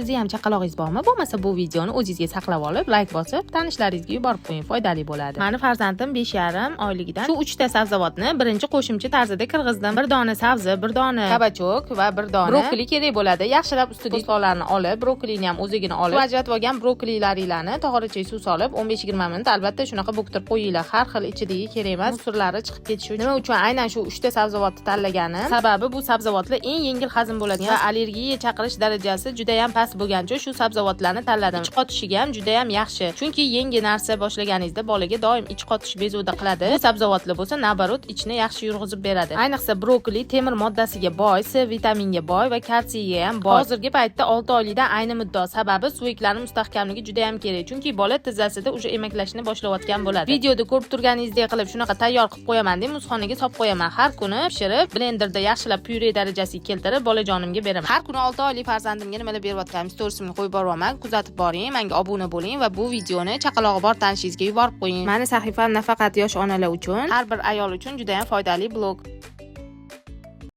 Sizni ham chaqalog'ingiz bormi? Bo'lmasa, bu videoni o'zingizga saqlab olib, layk bosib, tanishlaringizga yuborib qo'ying, foydali bo'ladi. Mani farzandim 5,5 oyligidan shu uchta sabzavotni birinchi qo'shimcha tarzida kirgizdim. Bir dona sabzi, bir dona кабачок va bir dona brokoli kerak bo'ladi. Yaxshilab ustida po'stloqlarni olib, brokolini ham o'zigini olib, shu ajratib olgan brokolilaringlarni tog'orachaga suv solib, 15-20 minut albatta shunaqa bo'ktirib qo'yinglar. Har xil ichidagi kerak emas мусор lari chiqib ketishi uchun. Nima uchun aynan shu uchta sabzavotni tanlaganim? Sababi, bu sabzavotlar eng yengil hazm bo'ladigan va allergiya chaqirish darajasi juda ham past bo'lgani uchun shu sabzavotlarni tanladim. Ich qotishiga ham juda ham yaxshi. Chunki yangi narsa boshlaganingizda bolaga doim ich qotish bezovta qiladi. Bu sabzavotlar bo'lsa, наоборот, ichni yaxshi yurg'izib beradi. Ayniqsa brokoli temir moddasiga boy, C vitaminga boy va kalsiyga ham boy. Hozirgi paytda 6 oylikdan ayni muddao, sababi suyaklarni mustahkamligi juda ham kerak. Chunki bola tizzasida уже emaklashni boshlayotgan bo'ladi. Videoda ko'rib turganingizdek qilib shunaqa tayyor qilib qo'yaman deb muzxonaga solib qo'yaman. Har kuni pishirib, blenderda yaxshilab pyure darajasiga keltirib, bolajonimga beraman. Har kuni 6 oylik farzandimga nimalar berayotganim storiesimga qo'yib boryapman. Kuzatib boring, menga obuna bo'ling va bu videoni chaqalog'i bor tanishingizga yuborib qo'ying. Mani sahifam nafaqat yosh onalar uchun, har bir ayol uchun juda ham foydali blog.